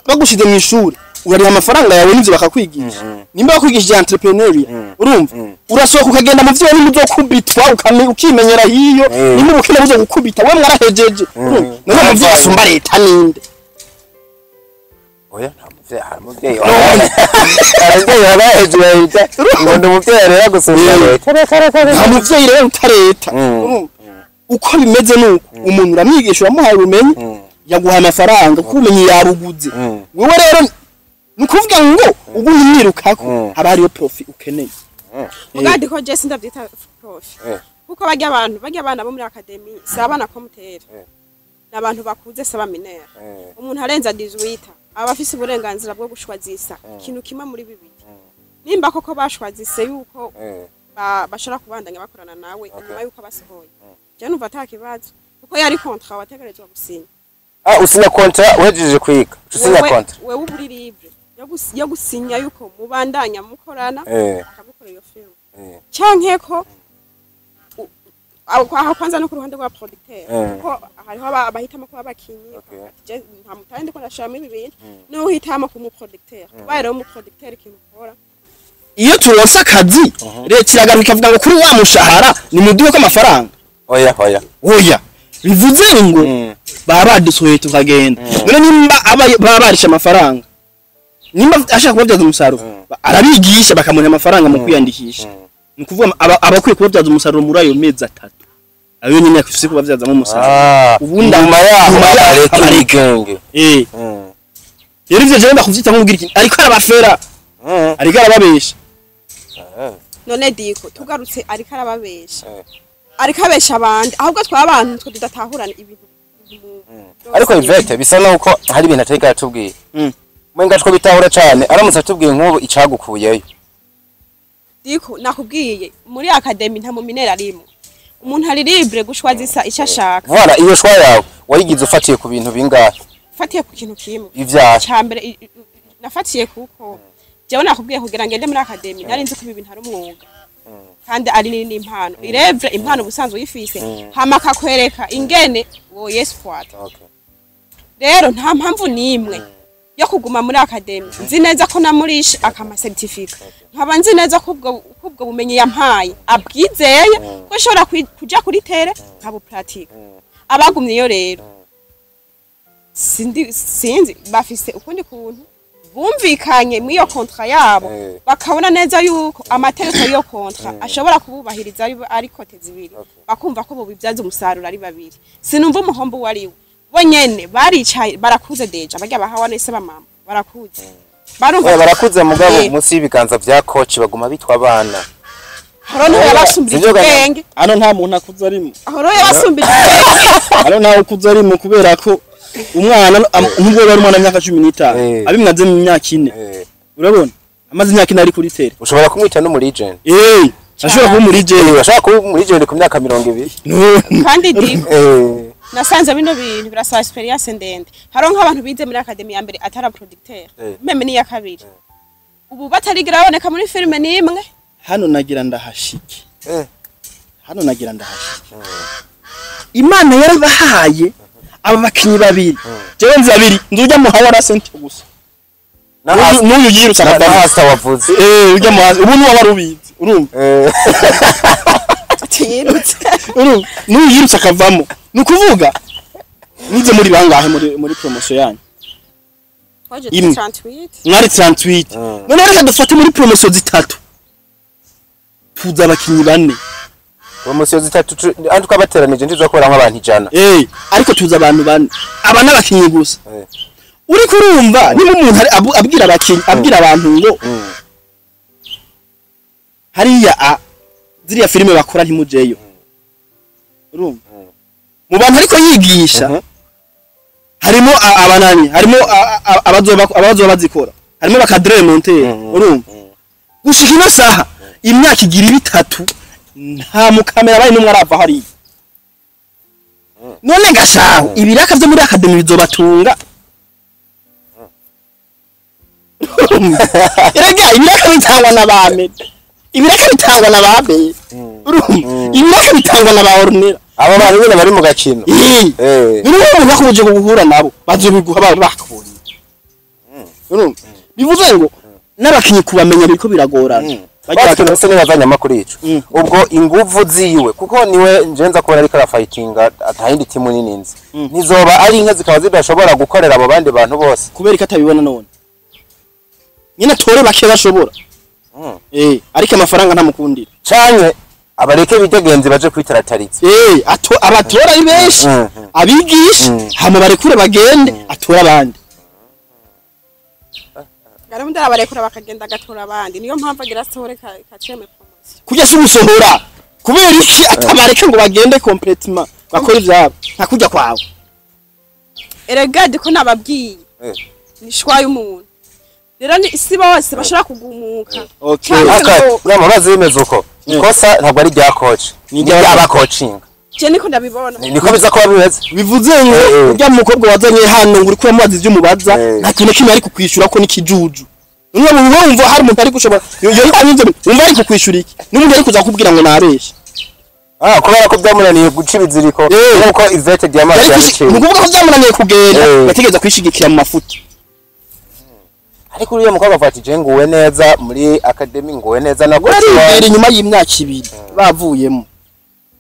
bagushize mu ishuri, urariha amafaranga yawe n'ivyo bakakwigisha. Nimba bakwigishije entrepreneuriat, urumva, urasohoka ukagenda mu vyo, nimba uzokubitwa ukimenyera hiyo, nimba ubukene buzogukubita, we mwarahejeje. Urumva, none umuvyeyi asumba leta ninde? Oya, nta muvyeyi, hari umuvyeyi, abavyeyi baba hejuru ya leta, ngo ndi umuvyeyi rero gusumba leta, reka reka Nta reka. muvyeyi rero uta leta. Urumva, uko bimeze nuko umuntu uramwigisha, uramuhaye ubumenyi, yaguhaye amafaranga kuko ubumenyi yabuguze. Wewe rero ni ukuvuga ngo ubu umwirukako, haba hariyo profit ukeneye. Mugandi ko je sindavyita profit, kuko barya abantu, barya abana bo muri académie si abana komutera, ni abantu bakuze, si aba mineurs. Umuntu arenza 18 aba afise uburenganzira bwo gushwazisa ikintu kimwe muri bibiri. Nimba koko bashwazise yuko bashobora kubandanya bakorana nawe inyuma yuko basohoye, je numva ata kibazo, kuko yari contrat wategerezwa gusinya. Ah, usinya contrat uhejeje kwiga, usinya contrat. Wewe uba uri libre yo gusinya yuko mubandanya mukorana, akagukora iyo film, canke ko aho kwanza no ku ruhande rwa producteur, kuko hariho abahitamo kuba abakinyi, ati je nta mutahe ndiko ndashiramo ibi bintu, niwe uhitamo kuba umuproducteur. Ubaye rero umuproducteur, ikintu ukora, Iyo turonse akazi, leta iragaruka ikavuga ngo kuri wa mushahara ni muduhe ko amafaranga. Oya, oya. Oya, bivuze ngo baba badusohoye tukagenda. None nimba baba barishe amafaranga, nimba ashaka kubabyaza umusaruro, arabigisha bakamuha amafaranga mu kwiyandikisha. Ni ukuvuga aba akwiye kubabyaza umusaruro muri ayo mezi 3, ayo nyine afise kubabyazamo umusaruro. Ubundi nyuma yaho nyuma yaho abareka abareka. ubwenge. Rero ivyo jewe ndakuvyita nk'ubwira ikintu ariko arabafera, ariko arababesha. None diko tugarutse, ariko arababesha, ariko abesha abandi, ahubwo twaba abantu twe tudatahurana ibintu Ariko Yvette, bisa nuko hari ibintu atari yatubwiye. Mwenga two bitahura cane aramutse atubwiye nk'ubu icagukuyeyo. Diko nakubwiye, muri académie nta mu mineur arimo. Umuntu ari libre gushwazisa icyo ashaka. Voilà, iyo choix yawe wayigize ufatiye ku bintu bingahe? Fatiye ku kintu kimwe. Ivyaha. Cya mbere nafatiye kuko jewe nakubwiye, kugira ngende muri académie nari nzi ko ibi bintu ari umwuga kandi ari n'impano irevre, impano ubusanzwe uyifise, hama akakwereka ingene wo yesquat. Rero nta mpamvu n'imwe yo kuguma muri académie nzi neza ko namurishe akama certificat, nkaba nzi neza ko ubwo bumenyi yampaye abwizeye ko nshobora kuja kuri terrain nkabupratika. Abagumyeyo rero sindi, sinzi bafise ukundi kuntu bumvikanye muri iyo contrat yabo, bakabona neza yuko amategeko y'iyo contrat ashobora kububahiriza ari côtés zibiri, bakumva ko bobibyaza umusaruro ari babiri. Sinumva umuhombo uwo ari we. Bo nyene baricaye, barakuze déjà, barya bahawa nese bamama barakuze, barumva. Oya, barakuze mugabo munsi y'ibiganza vya coach baguma bitwa abana. Haro niho yabasumbirije Sivyo Ganya? ubwenge. Hano nta muntu akuze arimo. Aho yabasumbirije ubwenge. Hano ntawe ukuze arimo, kubera ko umwana nubwo yari umwana w'imyaka 15, abimaze mu myaka 4, urabona amaze imyaka 4 ari kuri terrain, Ushobora kumwita n'umu legend. Ashobora kuba umu legend. Ashobora kuba umu legend ku myaka 20. Kandi diko nasanze bino bintu birasaba expérience ndende. Haro nk'abantu bize muri académie ya mbere atara producteur, même n'iya kabiri, ubu batarigira baboneka muri filime n'imwe. Hano nagira ndahashike. Hano nagira ndahashike. Imana yarabahaye aba bakinyi babiri, jewe nzi babiri, nzujya muhawa sente gusa. Na N'uyu yirutse na akavamo. hasta wavuze. Ujya muhawa ubu niwe wari ubizi, urumva? Atiyirutse. Urumva, n'uyu yirutse akavamo. Ni ukuvuga nize muri bangahe muri promotion yanyu? Twaje Imwe. 38. Mwari 38. None reka dufate muri promotion zitatu, tuza abakinyi bane. Promotion zitatu andi twabateranije ntizokora nk'abantu 100. Ariko tuza abantu bane, aba n'abakinyi gusa. Uriko urumva niba umuntu ari abwira abakinyi, abwira abantu ngo hariya ziriya filime bakora ntimujeyo, urumva mu bantu ariko yigisha harimo abanani, harimo abazoba bazikora, harimo ba cadreur monteur. Urumva gushika ino saha, imyaka igira 3, nta mukamera bari n'umwe arava hariya. None gashaho ibiraka vyo muri academy bizobatunga? Erega ibiraka bitangwa na ba Mede, ibiraka bitangwa na ba Beye, urumva ibiraka bitangwa na ba Ornella. Abo bantu nyine bari mu gakino. Niba umuntu bakubuje guhura nabo bazobiguha bakubonye. Urumva bivuze ngo n'abakinyi kubamenya biriko biragorana. Bagira ndetse n'abazanyamakuru ico ubwo inguvu ziwe, kuko niwe njenza kubona ariko arafightinga, atahindi timu nini nzi nizoba ari inka zikaba zidashobora gukorera abo bandi bantu bose. Kubera ko atabibona none nyine atore bake bashobora. Ariko amafaranga ntamukundira. Canke abareke bidegenzi baje kwitaratarika. Abatora ari benshi, abigisha hama barekure bagende, atora abandi. Garamundi arabarekura bakagenda agatora abandi, niyo mpamvu agira sohore kaceme promotion. Kujya si gusohora, kubera iki atabareke ngo bagende complètement bakora ivyabo nta kujya kwawe? Erega ndiko nababwiye ni shwa y'umuntu, rero ni si bose bashobora kugumuka. Canke ngo Nyama bimeze uko ikosa ntabwo ari rya coach, ni ry'abacoaching. Je niko ndabibona. Niko biza kuba bimeze. Bivuze ngo urya mukobwa wazanye hano ngo uriko uramubaza ivyo umubaza, nta kintu kimwe ari kukwishura ko n'ikijuju. Umwe mu wumva hari umuntu ari gushobora yo anyuze wumva ari kukwishura iki, n'umuntu ari kuza kukubwira ngo nabeshe. Kubera ko byamunaniye guca ibiziriko nkuko Yvette Diamant yabiciye. Ni ukuvuga ko byamunaniye kugenda, yategereza kwishigikira mu mafuti. Ariko uriya mukobwa avuga ati je nguwe neza muri academy, nguwe neza na coach. Waribera inyuma y'imyaka 2 bavuyemo.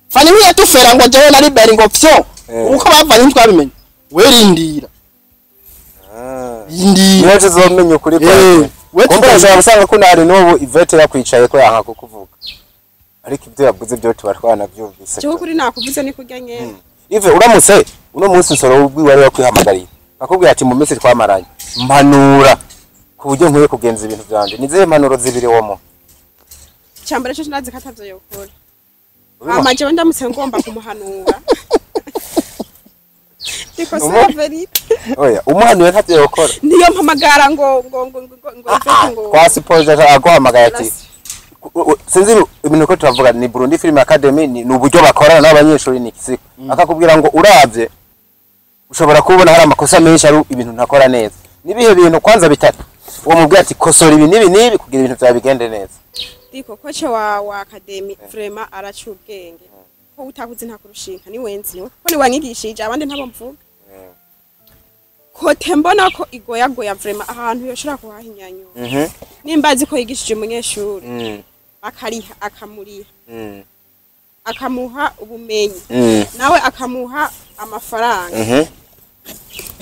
Fani ntiyatufera ngo jewe na Liberi ngo pfyo. Uko bavanye ntitwabimenye. Werindira. Indira. Niwe tuzomenya ukuri kwawe. Kumbe ushobora gusanga ko nari n'ubu Yvette yakwicaye ko yanka kukuvuga. Ariko ibyo yavuze byo tuba twanavyumvise. Cyo kuri nakuvuze ni kurya nyene. Ive uramutse uno munsi nsoro ubwiwe ari wakwihamagariye, akubwira ati mu minsi twamaranye mpanura ku buryo nkwiye kugenza ibintu byanje, nizihe mpanuro zibiri womo? Cyambere cyo ndazi katavyo yokora. Mama jewe ndamutse ngomba kumuhanura. Ndiko saverite. Oya, umuhanuye ntavyo yokora. Niyo mpamagara ngo ngo ngo ngo ngo Yvette ngo Twasipoje aguhamagaye ati sinzi ibintu ko turavuga ni Burundi Film Academy, ni uburyo bakorana n'abanyeshuri ni kisiko. Akakubwira ngo uravye ushobora kubona hari amakosa menshi, ari ibintu ntakora neza. Nibihe bintu kwanza bitatu uwo mubwira ati kosora ibi nibi nibi kugira ibintu byawe bigende neza? Ndiko koce wa academy vraiment araca ubwenge. Ko utakuzi ntakurushinka ni wenzi niwe ko ni wanyigishije abandi ntabo mvuga. Kote mbona ko igoyagoya vraiment ahantu yoshobora kuhahinyanyura. Nimba azi ko yigishije umunyeshuri akariha akamuriha akamuha ubumenyi nawe akamuha amafaranga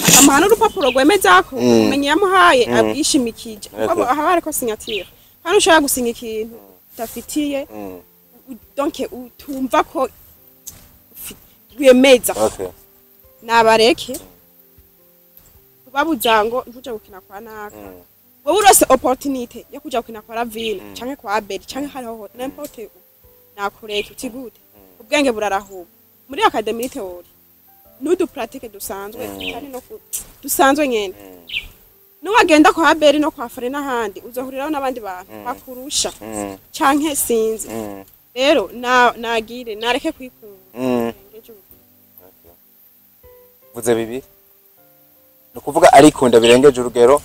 akamuha n'urupapuro rwemeza ko ubumenyi yamuhaye abwishimikije, kuko haba hariko signature kandi ushobora gusinya ikintu udafitiye donc utumva ko rwemeza. Nabareke kubabuza ngo ntuja gukina kwa naka, wowe urose opportunité yo kuja gukina kwa Ravine canke kwa Abel canke hariho n'importe, nakureke uti gute? Ubwenge burarahuba muri academy theory n'udu pratique dusanzwe kandi no dusanzwe nyene. Nuwagenda kwa Abel no kwa Fare n'ahandi uzohuriraho n'abandi bantu bakurusha canke sinzi. Rero nagire nareke kwikunda. Vuze bibi ni ukuvuga arikunda birengeje urugero,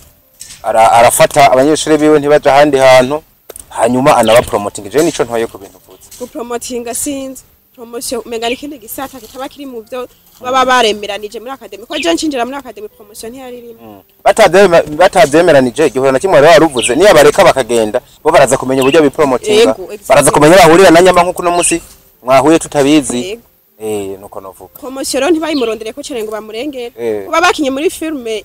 arafata abanyeshuri biwe ntibaja ahandi hantu, hanyuma anabapromotinga. Je nico ntoye ku bintu vuze. Gupromotinga sinzi promotion umenga ni ikindi gisata kitaba kiri mu byo baba baremeranije muri academy, ko je nshinjira muri academy promotion ntiyari irimo. Batavyemeranije igihora na kimwe wari waruvuze, niyo bareka bakagenda bo baraza kumenya uburyo bipromotinga, baraza kumenya bahurira na nyama nkuko no musi mwahuye tutabizi. Nuko novuga promotion rero ntibayimurondere ko cere ngo bamurengere, kuba bakinye muri filme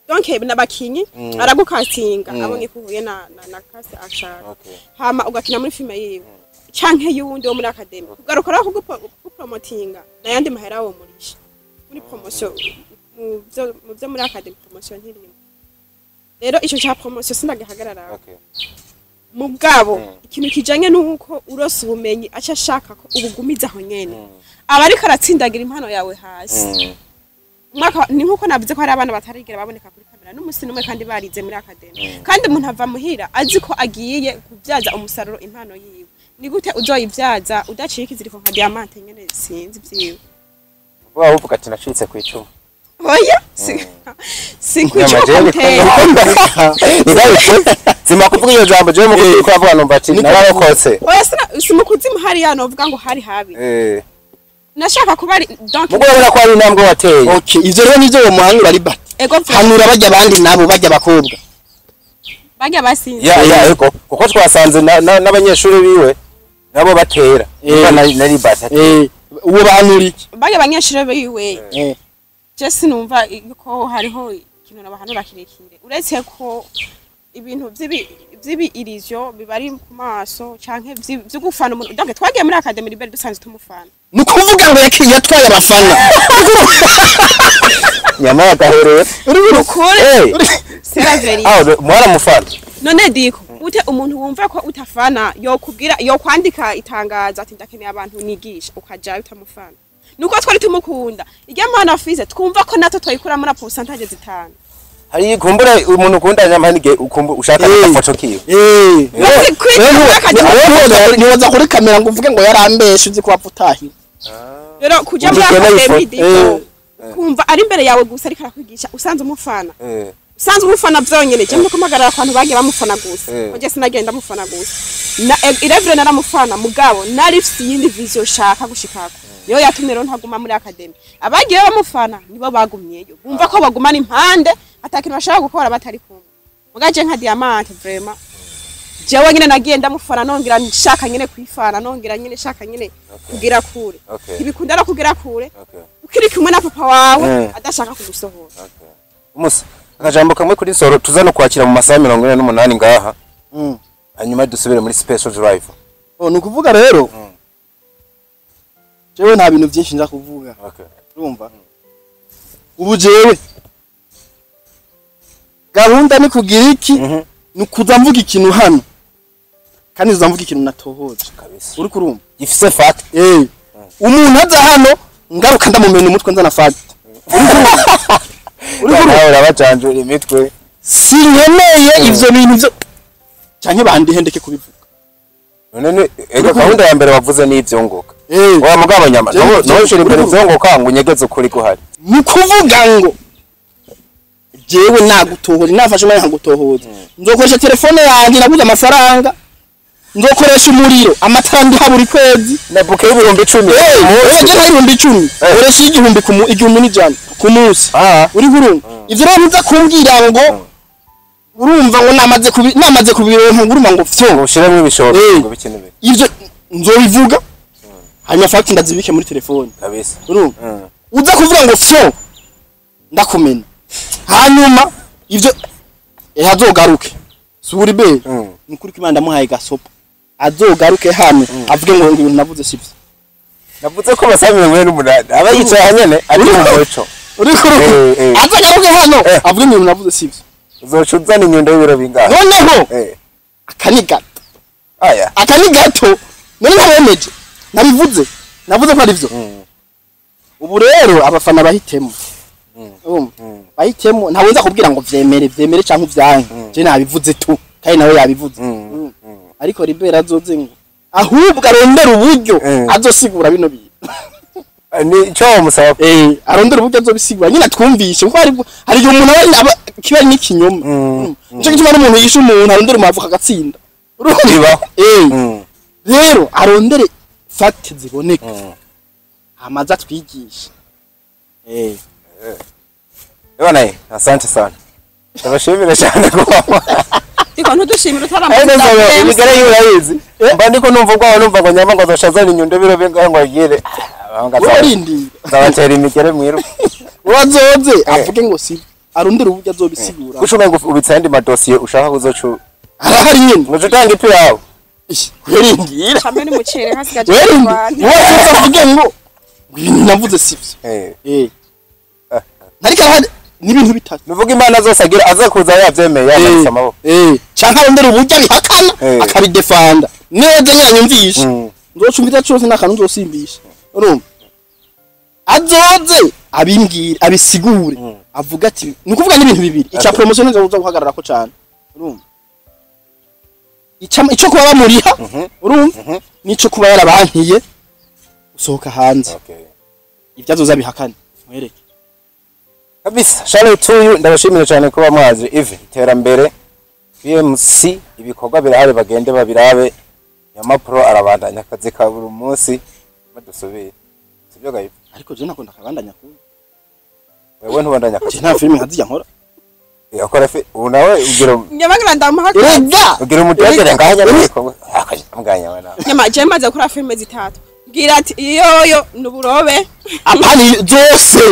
Donc n'abakinyi aragukasinga abonye ko uhuye na cast ashaka. Hama ugakina muri filme yiwe canke y'uwundi wo muri academy, kugaruka rero kugupromotinga n'ayandi mahera wo murisha muri promotion mu byo muri academy, promotion ntirimo. Rero ico ca promotion sindagihagarara. Mugabo ikintu kijanye nuko urose ubumenyi aca ashaka ko ubugumiza aho nyene, aba ariko aratsindagira impano yawe hasi. Umwaka ni nkuko navuze ko hari abana batarigera baboneka kuri kamera n'umusi n'umwe kandi barize muri academy. Kandi umuntu ava muhira azi ko agiye kubyaza umusaruro impano yiwe. Ni gute uzoyibyaza udaciye ikiziriko nka Diamante nyene? Sinzi vyiwe. Waba uvuga ati nacitse ku icumu? Oya, si kwica kontera. Zima kuvuga iyo jambo, jewe mu kuri kwavuga numva ati nararokotse. Oya, si mu kuzimu hariya novuga ngo hari habi. Nashaka kuba ari donc Mugo urabona ko hari intambwe wateye. Okay, ivyo rero nivyo womuhanura, Libert. Ego. Hanura bajya abandi nabo bajya abakobwa. Bajya basinze. Ya, ego, kuko twasanze n'abanyeshuri biwe nabo batera. Na Libert. Uwo bahanura iki? Bajya abanyeshuri biwe, je sinumva ko hariho ikintu nabahanura kirekire, uretse ko ibintu vy'ibi illusion biba ari ku maso canke vyo gufana umuntu. Donc twagiye muri academy Libert dusanzwe tumufana. Ni ukuvuga ngo yatwaye abafana. Nyama yagahereye. Ukuri, c'est la vérité. Ah, mwaramufana? None diko ute umuntu wumva ko utafana yokubwira, yokwandika itangazo ati ndakeneye abantu nigisha, ukajayo utamufana? Nuko twari tumukunda, irya mpano afise twumva ko natwe twayikuramo na pourcentage 5. Hari kumbura umuntu ukunda nyama nige ukumbu ushaka agafoto kiwe. Maze kwiga muri academy. Ntiwoza kuri kamera ngo uvuge ngo yarambeshe, uzi ko wapfa utahiwe. Rero kuja muri Ugena academy, ifoto. diko kumva ari imbere yawe gusa ariko arakwigisha, usanze umufana, usanzwe umufana vyonyene. Je ndiko mpagarara ku bantu bagiye bamufana gusa. Ko je sinagenda mufana gusa na irevure naramufana, mugabo nari mfise iyindi vision shaka gushikako, niyo yatumye rero ntaguma muri academy. Abagiye bamufana nibo bagumyeyo, bumva ko bagumana impande atakintu bashaka gukora batari kumwe. Muga je nka Diamante, vraiment jewe nyine nagiye ndamufana, nongera nshaka nyine kwifana, nongera nyine shaka nyine kugira kure. Ntibikunda no kugera kure ukiri kumwe na papa wawe adashaka kugusohora. Okay. Musa, akajambo kamwe kuri Nsoro, tuza no kwakira mu masaha 48 ngaha, hanyuma dusubire muri special drive. Oh, ni ukuvuga rero jewe nta bintu byinshi nza kuvuga. Urumva ubu jewe gahunda ni kugira iki? Ni ukuza mvuga ikintu hano, kandi uza mvuga ikintu natohoje. Kabisa. Uri kurumva? Gifise fact. Umuntu aza hano ngaruka ndamumena umutwe nzana fact. Uri kurumva? Nawe urabajanjura imitwe. Sinkeneye ivyo bintu vyo canke bandihendeke kubivuga. None ega gahunda ya mbere wavuze ni ivyunguka. Wa mugabo nyama no ushira imbere ivyunguka ngo unyegeze ukuri guhari. Ni kuvuga ngo jewe nagutohoza, nafashe umwanya nkagutohoza, nzokoresha telefone yanjye naguze amafaranga, nzokoresha umuriro, amatara ndiha buri kwezi. Na bouquet y'10,000. Oya, je nta 10,000, koresha 1,000 ku 1,100 ku munsi. Uri kurumva? Ivyo rero ntuza kumbwira ngo urumva ngo namaze kubironka ngo urumva ngo fyo. Ngo ushiremo ibishoro ngo bikine. Ivyo nzobivuga hanyuma fact ndazibike muri telefone. Kabisa. Urumva? Uza kuvuga ngo fyo, ndakumena. Hanyuma ivyo azogaruke suri be. Nukuri ko Imana ndamuhaye gasopo, azogaruke hano avuge ngo ibintu navuze sivyo. Navuze ko amasaha 48 aba yicaye hanyene ari mu muco. Uri kurumva? Azogaruke hano avuge ngo ibintu navuze sivyo. Uzoca uzana inyundo y'ibiro bingahe? Noneho aka ni gato. Aya. Aka ni gato. None ntabemeje nabivuze, navuze ko ari byo. Ubu rero abafana bahitemo. Urumva? Bahitemo, ntawe nza kubwira ngo vyemere vyemere canke uvyanke. Je nabivuze tu, kandi nawe yabivuze. Ariko Libera azoze ngo ahubwo arondera uburyo azosigura bino bintu. Ni ico musaba. Arondera uburyo azobisigura nyine atwumvishe, kuko hari igihe umuntu aba kiba ari n'ikinyoma. Nico gituma n'umuntu yishe umuntu arondera umuhavuka agatsinda. Urumva? Bibaho. Rero arondere fact ziboneka, amaze atwigisha. Bwana, asante sana. Ndabashimira cyane kuba. Ndiko ntudushimira. Ariko Utaramaze. imigare yiwe urayizi. Mba ndiko numva ubwoba, numva ngo nyama ngo azoshazana inyundo biro bingahe ngo agire. Urarindira. Nzabatera imigere mwiruka. Urazoze avuge ngo si Arondera uburyo azobisigura. Gushobora ubitsa andi madosiye ushaka kuzocu Arahari nyene. Ngo utanga ipi yawe? Weringira. Hamwe n'umucere hasigaje Weringira. Rwanda. Wowe uvuge ngo ibintu navuze sivyo. Ariko arahari n'ibintu bitatu. Nuvuga Imana zose agira aza kuza yavyemeye yamanitse amaboko. Canke arondera uburyo abihakana akabidefanda. Neza nyanyumvisha. Nzocumvira cyose n'akantu nzosimbisha. Urumva? Azoze abimbwira abisigure avuga ati ni ukuvuga n'ibintu bibiri. Ica promotion nzo guhagarara ko cyane. Urumva? Ico kuba bamuriha, urumva? Nico kuba yarabankiye usohoka hanze. Ibyo azoza bihakane. Mwereke. Kabisa. Shout to you, ndabashimira cyane kuba mwaje. Ive iterambere BMC ibikorwa birahari, bagende babirabe. Nyamapro arabandanya akazi ka buri munsi badusubire. Sibyo gayi? Ariko je nakunda akabandanya ku. Wewe ntubandanya akazi. Je nta filime nkazijya nkora. Yakora fi ubu nawe ugira Nyabagira ndamuha. Erega ugira umudagere ngahanya n'ibikorwa. Akajamganya we nawe. Nyama je maze gukora filime zitatu. Bwira ati iyoyo nuburobe. Apani zose.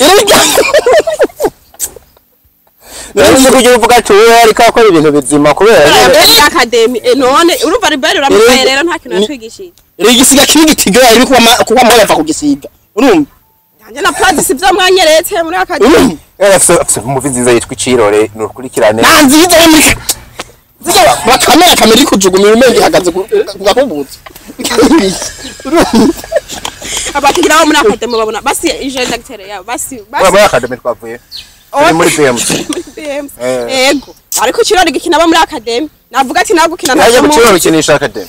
Erega Nari kugira uvuga ati wewe ariko akora ibintu bizima kubera Muri academy none urumva Ribere uramubaye rero nta kintu yatwigishije. Erega igisiga kibi gitiga iri kuba kuba moya ava kugisiga. Urumva? Nanjye na Plazi sivyo mwanyeretse muri academy. Afise umuvi nziza yitwa Icirore nukurikirane. Nanziza muri Zijya bakamera kamera iri kujugumira umenge ihagaze ku gakubutse. Abakigira bo muri academy babona basi jeune d'acteur yabo basi basi Muri academy twavuye. Turi muri BMC. Muri BMC. Yego. Ariko Icirore gikina bo muri academy. Navuga ati nawe gukina ntabwo. Mu Cirore gikinisha academy.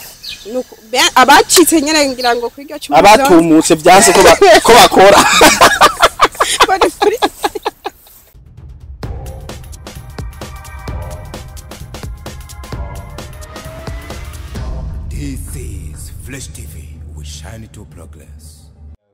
Nuko abacitse nyene ngira ngo kwiryo cumi. Abatumutse byanse ko bakora. This is Flash TV. We shine to progress.